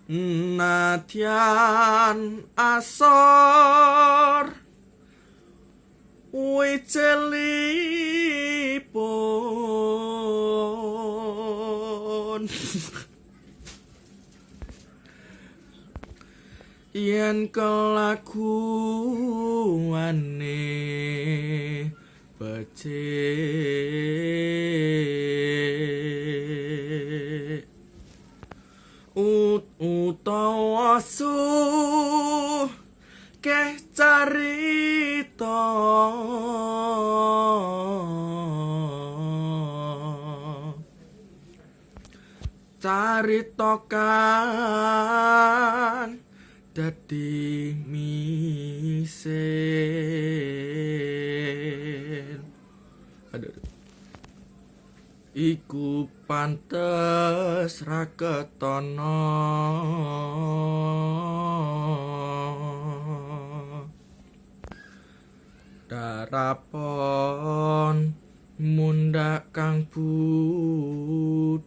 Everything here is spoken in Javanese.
Nadyan asor wicelipun, yen kelakuane becik, utawa sugih carita, carita kang dadi misin. Aduh, aduh. Iku pantes ra ketana. Darapon mundhak kang budi.